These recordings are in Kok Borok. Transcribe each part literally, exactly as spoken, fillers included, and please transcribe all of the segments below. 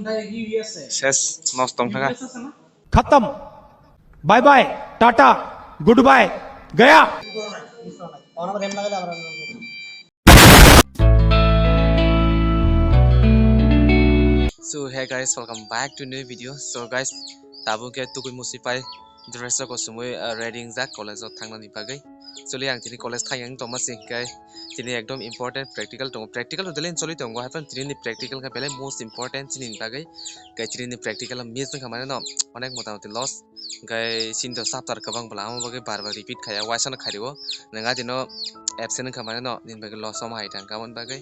Ses, nosto wngkha. Khatam. Bye bye. Tata. Goodbye. Gaya. So hey guys, welcome back to new video. So guys, tabuk khe tukui musi pai dress rok sumui, uh, ready wngjak college o thangnani bagwi. Actually ang tini college thang yang tongma sing khe tini ekdom important practical tongo. Practical to delay choli tongo, haphang tini ni practical khe belai most important chini ni bagwi. Khe tini ni practical miss wngkha mane no onek motamoti loss. Hingke sini to chapter kwbang bwla, amo bagwi bar bar repeat khaiya, waisa no khario. Nwng adino absent wngkha mane no, nini bagwi loss omo hai tang, aboni bagwi,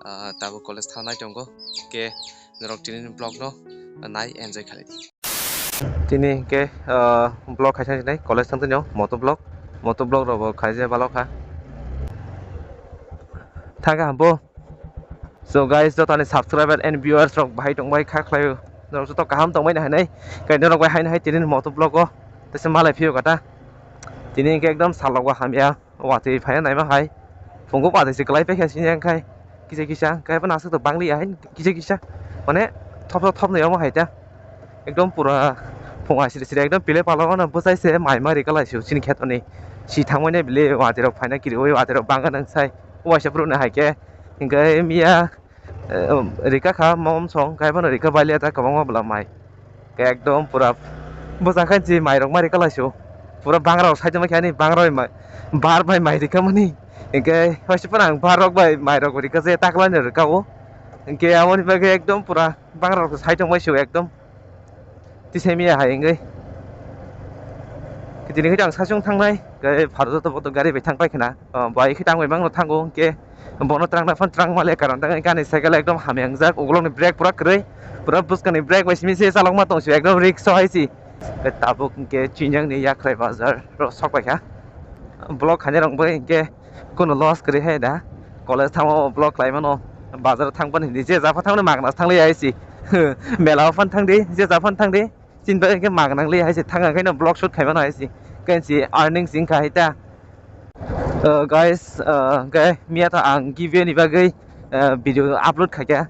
ah, tabuk college thangnai tongo. Hingke norok tini ni vlog no nai enjoy khalai di. Tini hingke, ah, vlog kaisa sinai college thang tini o moto vlog, moto vlog rok bo khaijak balo kha. Thang kha bo. So guys, jotoni subscriber and viewers rok bahai tongbai kha khlaio. Norok joto kaham tongbai na hinwi. Kai norok bai haino hai tini moto vlog o tesa malai phio kata. Tini hingke ekdom salok o hamya watwi phaina naima hai. Phungo watwi se kwlai paikha sini ang khai. Kisa kisa kai bo nasuk to bangli hai kisa kisa. Mane thop thop thop nai omo hai ta. Ekdom pura phung asiri siri ekdom pile palo no bwsai se mai ma rika lai sio chini kheto ni. Si thangmani bile watwi rok phaina kiri oi watwi rok bangkha nang sai. Waisa phuru no hai khe. Hingke miya, eh, rika kha mom song, khe bono rika balia ta kwbangma bwla mai. Khe ekdom pura bwsa khe si mai rok ma rika lai sio. Pura bangra rok side ma khe ani bangra rok mai, bar bai mai rika mani. Hingke waisa phuru ang bar rok bai mai rok rika je takla ni rika o. Hingke aboni bagwi ekdom pura bangra rok side ma sio ekdom. Tisai miya hai wngwi. Tini khe ang sachung thangnai, khe pharjak to boto gari bai thang pai khna. O, bai khe tang bai mangno thango, hwnkhe bono twrangna phan twrang male karon tangwi gani cycle ekdom hamya wngjak, ukulokni brake pura kwrwi, pura bwskangni brake bai simi se chalokma tong sio, ekdom risk hai si. Khe tabuk hwnkhe Chinjangni Yakhrai bazar ro sok pai kha. Vlog khainai rok bai hwnkhe Kuno loss kwrwi hai da. College thangma vlog khlai mano. Bazar thang phano hindi je ja pha thangmani magna thanglai hai si. Mela o phano thangdi, je ja phano thangdi. Chini bagwi khe magna nang li hai si thang ang khe no vlog shoot khai mano hai si. Khe si earning sing kha hai ta. Uh, guys, uh, khe miya tha ang giveaway ni bagwi, uh, video upload khai kha.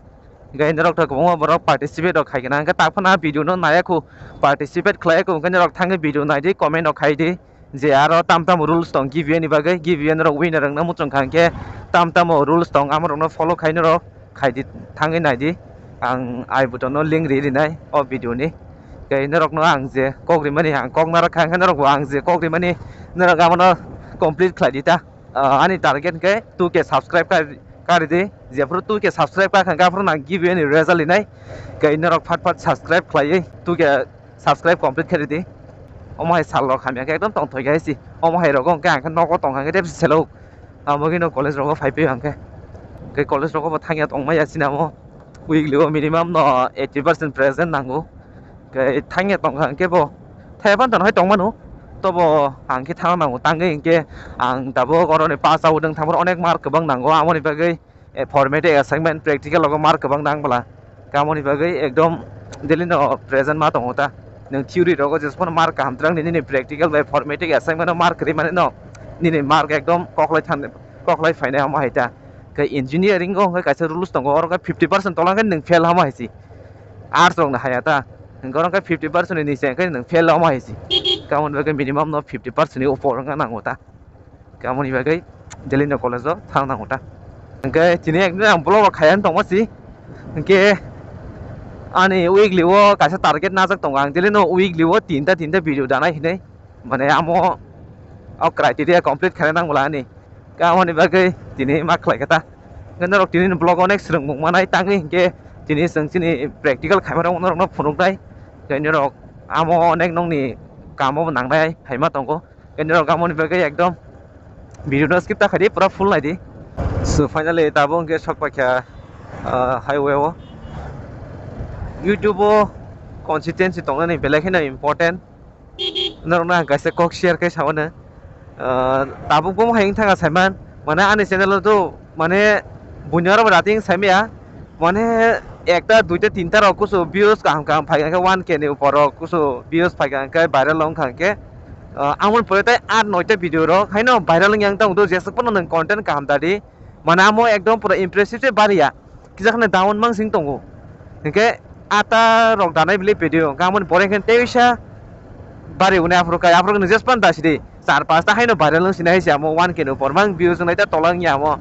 Khe norok tha kwbangma borok participate rok khai kha na. Khe tak phano video no naya khu participate khlai khu khe norok thangwi video nai di, comment rok khai di. Je aro tam tam rules tong giveaway ni bagwi, giveaway norok winner wngna muchung kha hwnkhe tam tam o rules tong, amo rokno follow khai norok khai di, thangwi nai di. Ang I button no link ri rinai o video ni. Tei norokno ang je kok rimani ang kok narwk kha hwnkhe norokbo ang je kok rimani norok abono complete khlai di ta. Ah, ani target hwnkhe two K subscribe ka, kari di. Jephuru two K subscribe ka kha hwnkhe aphuru ang giveaway ni result rinai. Tei norok phat phat subscribe khlaiwi two K subscribe complete khe ridi. Omo hai sal rok hamya khe ekdom tongthok ya si. Omo hai rogo hwnkhe ang khe nogo tongkha khe tei selo. Amo gino college rogo phai phi ang khe. Khe college rogo bo thangya tongma ya sinamo. Weekly o minimum no eighty percent present nango. Khe thangya tongkha hwnkhe bo. Thaiya phano hai tongmano. Tobo ang khe thang nango tangwi hwnkhe ang tabuk oroni pass out wng thangphuru onek mark kwbang nango amoni bagwi. Eh, formative assignment, practical logo mark kwbang nang bwla. Kamoni bagwi ekdom daily no present ma tongo ta. Nwng theory rogo jephano mark kaham twrang di, nini practical bai formative assignment o mark kwrwi mani no, nini mark ekdom koklai than, koklai phainai omo hai ta. Khe engineering o hwnkhe kaisa rules tongo, oro khe fifty percent tola hwnkhe nwng fail omo hai si. Arts rok no haya ta. Hwnkhe oro khe fifty percent ni nise hwnkhe nwng fail omo hai si. Kamoni bagwi minimum no fifty percent ni upor wngna nango ta. Kamoni bagwi daily no college o thang nango ta. Hwnkhe tini ekdin ang vlog rok khaiya tongma si. Hwnkhe ani weekly o kaisa target najak tongo ang, daily no weekly o tinta tinta video danai hinwi. Mane amo o criteria complete khaina nang bwla ani. Kamoni bagwi tini ma khlai kha ta. Hwnkhe norok tini ni vlog o onek swrwngmung manai tangwi hwnkhe tini chwng chini practical khaima rok norok no phunuknai. Tei norok amo onek nokni kamo bo nangnai phaima tongo. Norok amoni bagwi ekdom video no skip ta khaidi, pura full naidi. So finally tabuk hwnkhe sok paikha, ah, highway o. YouTube o consistency tongnani belai kheno important. Norokno ang kaisa kok share khe sao no. Ah, tabuk bo hai wngthang saiman, mane ani channel o to mane buino aro rating saimaya. Mane ekta, duita, tinta rok kusu views kaham kaham phai kha, one K ni upor rok kusu views phai kha, hwnkhe viral wng kha, hwnkhe, ah, amoni pore tei aat noita video rok haino viral wng yang tong do, jesuk phano nwng content kaham dadi. Mane amo ekdom pura impressive se bariya, kisa kheno down mang sing tongo. Hwnkhe Ata rok danai bili video, hwnkhe amoni pore hwnkhe teisa bari unai aphuru kai, aphuru nung jespan dasidi, char pasta haino viral wng sinai hai se amo one K ni upor mang views wngnai ta tola wngya amo.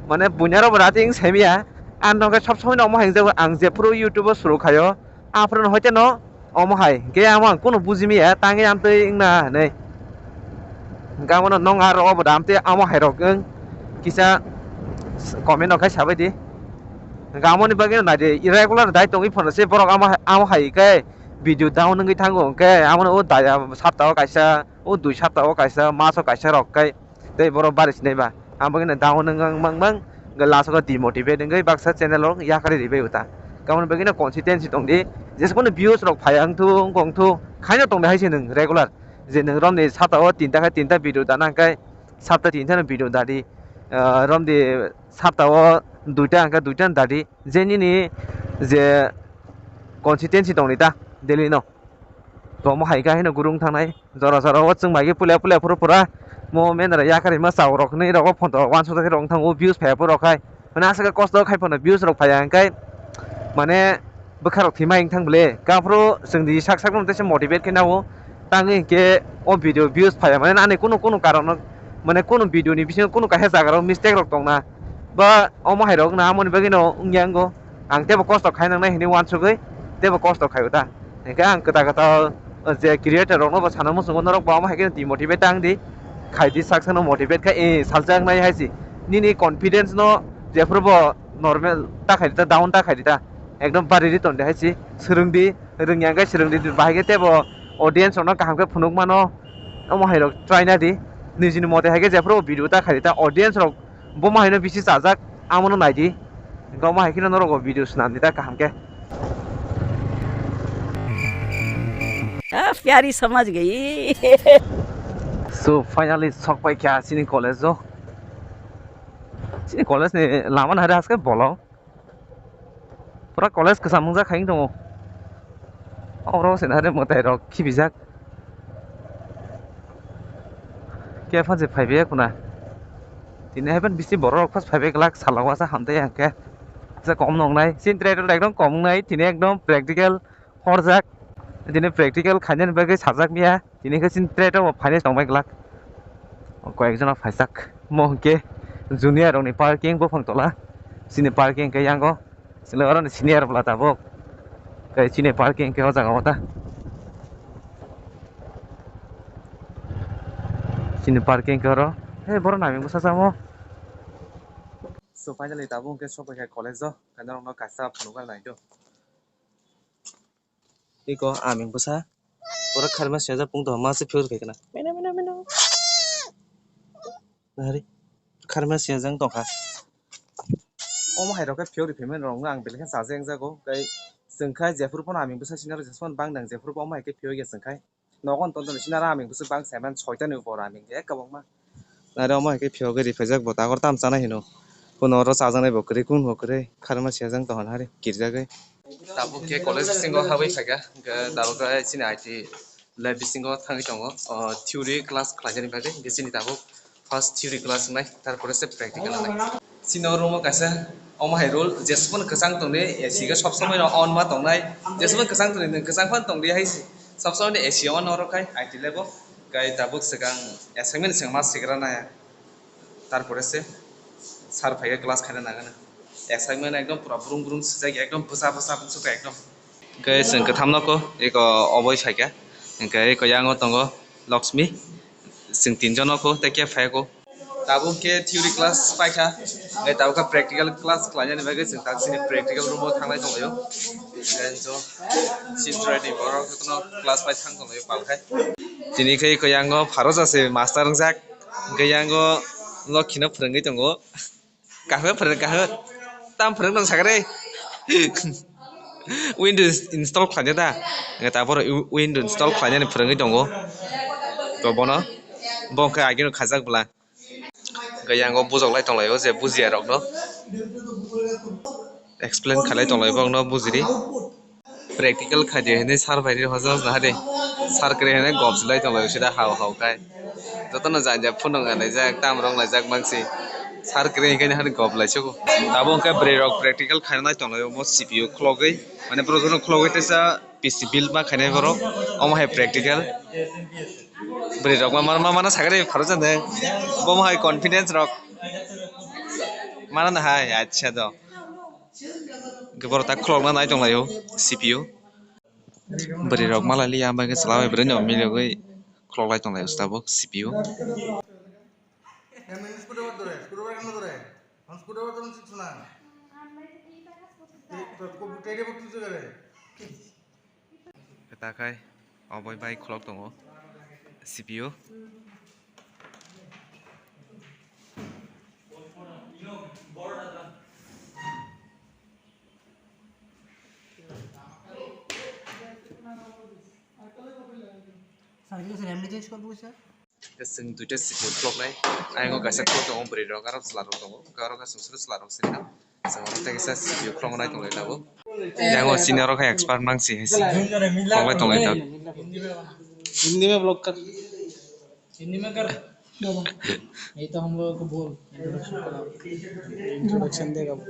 Mane buinarok bo rati wng saimaya, ang nokhe sob somoi no omo hai wngjago, ang jephuru YouTube o suru khaio, aphuru no hoite no omo hai, hwnkhe amo ang kunu bujimaya, tangwi amtwi wngna hinwi. Hwnkhe amo no nong aro obo da amtwi amo hai rok wng kisa comment rok khai sabai di. Hwnkhe amoni bagwi no naidi, regular dai tongwi phano se borok amo hai, amo hai khe video down wngwi thango, hwnkhe amo no o daya sapta o kaisa, o dui sapta o kaisa, mas o kaisa rok kai tei borok bari sinai ba. Ang bagwi no down wng mang mang, hwnkhe last o demotivate wngwi baksa channel rok yakarwi ribai uta. Kamoni bagwi no consistency tong di, jesukno views rok phai wng thu, wng kong thu, khaino tong di hai se nwng regular. Je nwng romni sapta o tinta khe tinta video dana hwnkhe sapta tinta no video dadi, ah, romdi sapta o duita hwnkhe duita no dadi. Je nini je consistency tongni ta daily no. Tomo hai khe haino gurung thangnai. Jora jora o chwng bai khe puila puila phuru phura. Mo mendra yakarima chao rok hinwi rogo photo wansuk rok thango views phaiya phuru rok hai. Mane aswk khe kosto khai phano views rok phaiya hwnkhe mane bwkha rok thwima wng thang bwle. Kaphuru chwng di sak sak no tesa motivate khe nao. Tangwi hwnkhe o video views phaiya mane ani kunu kunu karon no mane kunu video ni bisingo kunu kaisa jaga rok mistake rok tongna. Ba omo hai rok na amoni bagwi no wngya wngo. Ang tebo kosto khai nangnai hinwi wansugwi tebo kosto khai o ta. Hingke ang kwtal kwtal, o, je creator rokno bo sana muchungo norok bo omo hai khe demotivate ta wng di. Khai di sak sakno motivate khai, eh, saljaknai hai se. Nini confidence no jephuru bo normal ta khai di ta, down ta khai di ta. Ekdom bari ri ton di hai se. Swrwng di, rwngya hwnkhe swrwng di, bahai khe tebo audience rokno kaham khe phunuk mano. Omo hai rok try na di. Nijini mote hai khe jephuru bo video ta khai di ta, audience rok bo ma haino bisi chajak, amono nai di. Hingke omo hai kheno norok o video swnam di ta kaham khe. Ah, pyari samajh gayi. So, finally sok pai kha chini college o. Chini college ni lama no hai haske bolong. Pura college kwcham wngjak hai wng tongo. Oro se nare mwtai rok khibijak. Khe phan se phaibai kuna. Tini hai phan bisi borok rok phas phaibai glak salo wasa hamtai hwnkhe. Kisa kom nongnai. Chini traitor ekdom kom wngnai. Tini ekdom practical horjak. Tini practical khainani bagwi sajak miya. Tini khe chini traitor bo phainai tongbai glak. Koyek jona phaijak. Mo hwnkhe junior rokni parking buphang tola. Chini parking khe yango. Chwla oro ni senior bwla tabuk. Kai chini parking khe o jaga o ta. Chini parking khe oro. Hey, borok naming bwsa samo. So finally tabuk hwnkhe sokphaikha college o. Kaisa norokno kaisa phunukna nai do. Iko aming bwsa. Borok kharma siyajak pung tong ma se phiyok khaikhe na. Mino, mino, mino. Nahari. Kharma siyajak tongkha. Omo hai rok khe phiyok ri phaimani rok ang belai khe chajaknai jago. Tei chwng khe jephuru phano aming bwsa sinaro jephuru bang nang jephuru omo hai khe phiyok ya chwng khe. Nogo tong tong sinaro aming bwsa bang saiman soita ni upor aming je kwbangma. Nare omo hai khe phiyogwi riphaijak bo tagor tam chanai hino. Kuno oro chajaknai bo kwrwi kun bo kwrwi kharma siyajak tongkha nahari kirjagwi. Tabuk khe college bisingo habwi phaikha, hwnkhe tabuk khe chini I T lab bisingo thangwi tongo, o, theory class khlainani bagwi, hwnkhe chini tabuk first theory class wngnai, tarpore se practical wngnai. Chini o room o kaisa omo hai rule, jesphano kwchang tongdi, A C khe sob somoi no on ma tongnai, jesphano kwchang tongdi, nwng kwchang phano tongdi hai se, sob somoi no A C on oro khai I T lab o, kai tabuk swkang assignment swkang ma swkra nai. Tarpore se sir phaikhe class khaina nangani. Assignment ekdom pura brung brung swijak, ekdom bwsa bwsa bwswk ekdom. Hwnkhe chwng kwtham nokho, eko oboi phaikha. Hwnkhe eko yango tongo Laxmi. Chwng tinjon nokho, tei khe phaikho. Tabuk khe theory class paikha. Hwnkhe tabuk khe practical class khlainani bagwi chwng tak chini practical room o thanglai tonglaio. Hwnkhe chwng chini training borok jotono class pai thang tonglaio palkhai. Tini khe eko yango Pharoja se master wngjak. Hwnkhe yango Lokhi no phwrwngwi tongo. Kaham phwrwng kaham. Tam phwrwng tong sakre. Windows install khlaina da. Tabor window install khlainani phwrwngwi tongo. To bono. Bo khe agino khajak bwla. Hwnkhe yango bujok lai tonglaio je bujiya rokno. Explain khalai tonglaio bokno bujidi. Practical khaidi hinwi sir bai ri hoja hoja nahadi. Sir kwrwi hinwi gop silai tonglaio sida hao hao khai. Jotono janja phunuk nanaijak, tam rok naijak mansi. Sir kwrwi hwnkhe hani gop lai sugo. Abo hwnkhe bwrwi rok practical khainai tonglaio omo C P U khulogwi. Mane borok jono khulogwi teisa P C build ma khainai borok. Omo hai practical. Bwrwi rok ma, ma, ma, mana sakhe pharo jani. Bo hai confidence rok. Mana na hai, acha do. Hwnkhe borok tak khulokna nai tonglaio C P U. Bwrwi rok malai liya, amo khe chwla bai bwrwi no miligwi khulok lai tonglaio tabuk C P U. Takhai oboi bai khulok tongo C P U. Sir, sir, M D change kor bo sir. Chwng duita C P U khuloknai. Ayang o kaisa khulok tongo bwrwi rok, aro chwla rok tongo. Aro kaisa chwla rok sini. Chwng oro tei kaisa C P U khuloknai tonglai tabuk. Yang o sini oro khai expert nang si hai si. Khuloknai tonglai tabuk. Hindi में ब्लॉग कर। हिंदी में कर। ये तो हम लोगों को बोल, इंट्रोडक्शन करा। इंट्रोडक्शन देगा वो।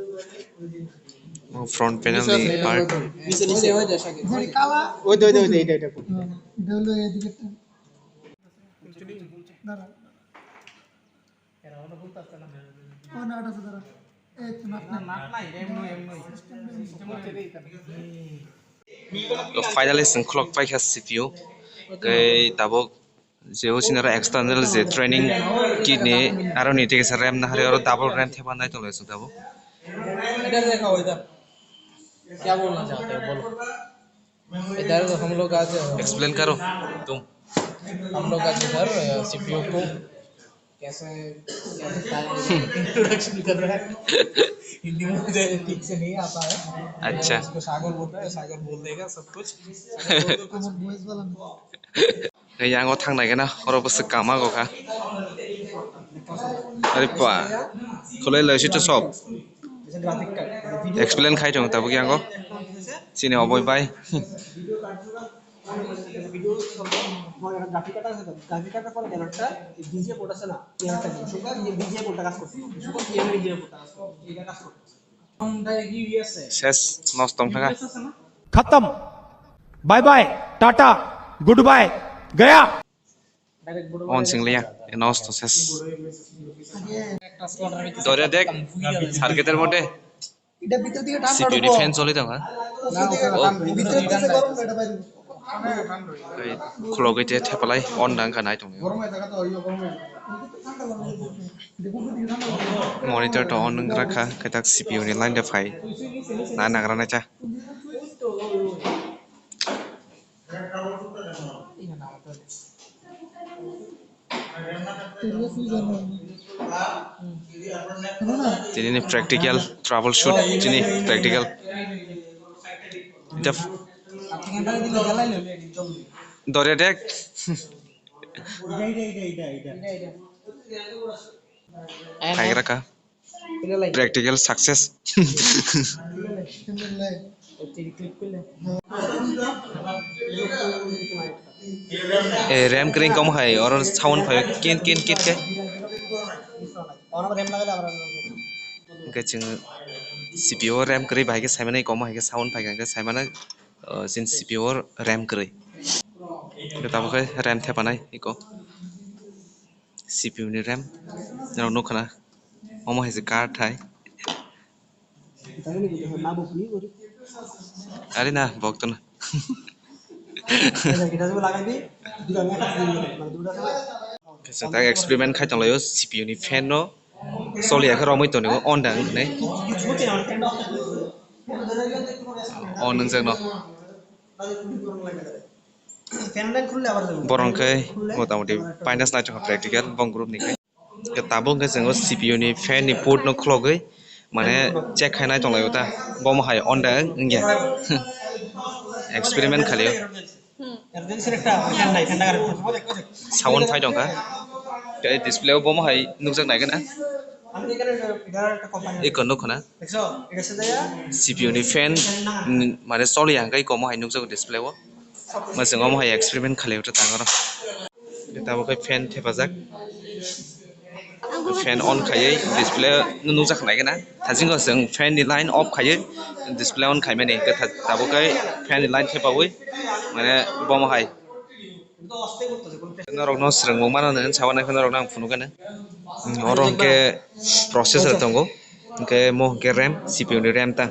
Front panel ni part. नीचे, नीचे। वो दे, वो दे, वो दे, वो दे। Finally chwng khulok paikha C P U. Tei tabuk je o sini oro external je training kit ni aro ni tei kaisa RAM nahari oro double RAM thepa nai tonglaio chwng tabuk. इधर देखो, इधर। क्या बोलना चाहते हो, बोलो। इधर हम लोग आज Explain karo tum. हम लोग आज इधर, अ, C P U को कैसे, क्या होता है, इंट्रोडक्शन कर रहा है। हिंदी में मुझे ठीक से नहीं आता है। अच्छा। इसको सागर बोलता है, सागर बोल देगा सब कुछ। सागर बोल दो कुछ। Yang o thang nai gana, oro bwswk kama go kha. Are pa, khulai lai sito sob. Explain khai tongo tabuk yang o. Chini oboi bai. Ses, nosto wngkha. खत्म, bye bye, tata, goodbye, गया। On sing liya, nosto ses. Dore dek, circuit er mode. C P U ni fan choli tong ha. Khulogwi te thepalai on dang kha nai tong. Monitor to on wng kha, khe tak C P U ni line de phai. Na nagra nai cha. Tini ni practical troubleshoot, tini practical. Dore dek. Hai raka. Practical success. Eh, RAM kring kom hai, oro sound phai kin kin kin ke. Hingke chwng C P U RAM kwrwi bai khe saimani, komo hai khe sound phai khe saimani, uh, chini C P U RAM kwrwi. Hingke tabuk khe RAM thepanai eko. C P U ni RAM. Norok nukha na. Omo hai se card hai. Ari na, bok to na. Kaisa tak experiment khai tonglaio, C P U ni fan no choli ya khe romwi tongo, on dang hinwi. On wngjak no. Borok khe motamoti paina se naithok practical bong group ni khe. Tabuk khe chwng o C P U ni fan ni port no khulogwi mane check khainai tonglaio ta, bomo hai on da wngya. Experiment khalio. Sound phai tongkha. Tei display o bomo hai nukjak nai gana. Eko nukho na. C P U ni fan, mm, mane choli ya hwnkhe komo hai nukjago display o. Mwswng omo hai experiment khalio ta tangoro. Tabuk khe fan thepajak. Fan on khaiwi display no nukjak nai gana. Thasingo chwng fan ni line off khaiwi display on khaimani. Hwnkhe tha-, tabuk khe fan ni line thepawi mane bomo hai. Norokno swrwngmung mano nini sawi nai khe norokno ang phunukgani. Hmm, oro hwnkhe processor tongo, hwnkhe mo hwnkhe RAM, C P U ni RAM ta.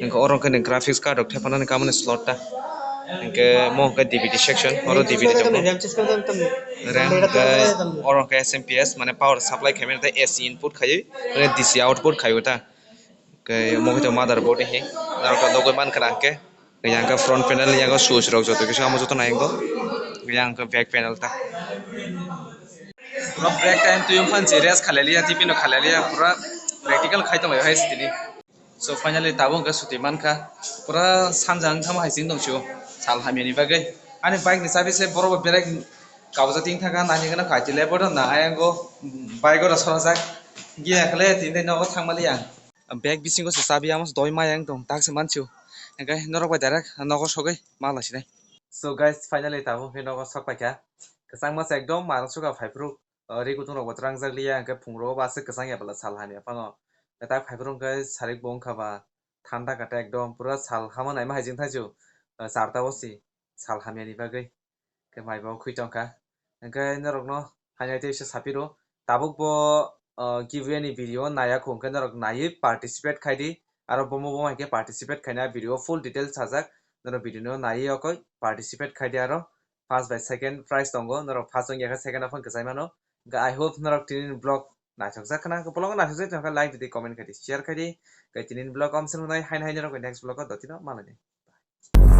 Hwnkhe oro hwnkhe ni graphics card rok thepanani kamani slot ta. Hwnkhe mo hwnkhe D V D section, oro D V D tongo. RAM hwnkhe oro hwnkhe S M P S, mane power supply khaimani tei A C input khaiwi, mane D C output khaiwi ta. Hwnkhe mo hwnkhe motherboard ni hi, norok nugwi mankha na hwnkhe. Yang khe front panel, yang khe switch rok joto kisa omo joto nai wngkha. Yang khe back panel ta. Pura break time twi wngkha, je rest khalai liya, tiffin rok khalai liya, pura practical khai tonglaio hai tini. So finally tabuk hwnkhe suti mankha, pura sanja wngthama hai chwng tong sio, sal hamya ni bagwi. Ani bike ni chabi se borok bo berai kabja ting thangkha, nani gana khai twi lepo na ayang go bike oro sorajak, giya khle tini nogo thangmali ang. Bag bisingo se chabi amo se doi maya wng tong, tak se mansio. Hwnkhe norok bai direct nogo sogwi ma lai sinai. So guys, finally tabuk hwnkhe nogo sok paikha. Kwchangma se ekdom marang suka phaiphuru, uh, ri kutung rok bo twrangjak liya, hwnkhe phungrok bo aswk kwchang ya bwla sal hamya phano. Kwtak phaiphuru hwnkhe sarik bo wngkha ba thanda kata ekdom pura sal hama naima hai jeng thaisio, uh, charta o si sal hamya ni bagwi. Khe mai bo khwi tongkha. Hwnkhe norokno hamya tei se sapiro. Tabuk bo, uh, giveaway ni video naiya kho, hwnkhe norok naiwi participate khai di. Aro bomo bomo hai khe participate khaina video full details sajak. Norok video no naiwi okoi participate khai di aro. First bai second prize tongo. Norok first wngya khe second o phano kwchai mano. Hwnkhe I hope norok tini ni vlog naithokjak khna. Vlog naithokjak tongkha like di, comment khai di, share khai di. Hwnkhe tini ni vlog om se nai haino haino norok next vlog o dotino malai di.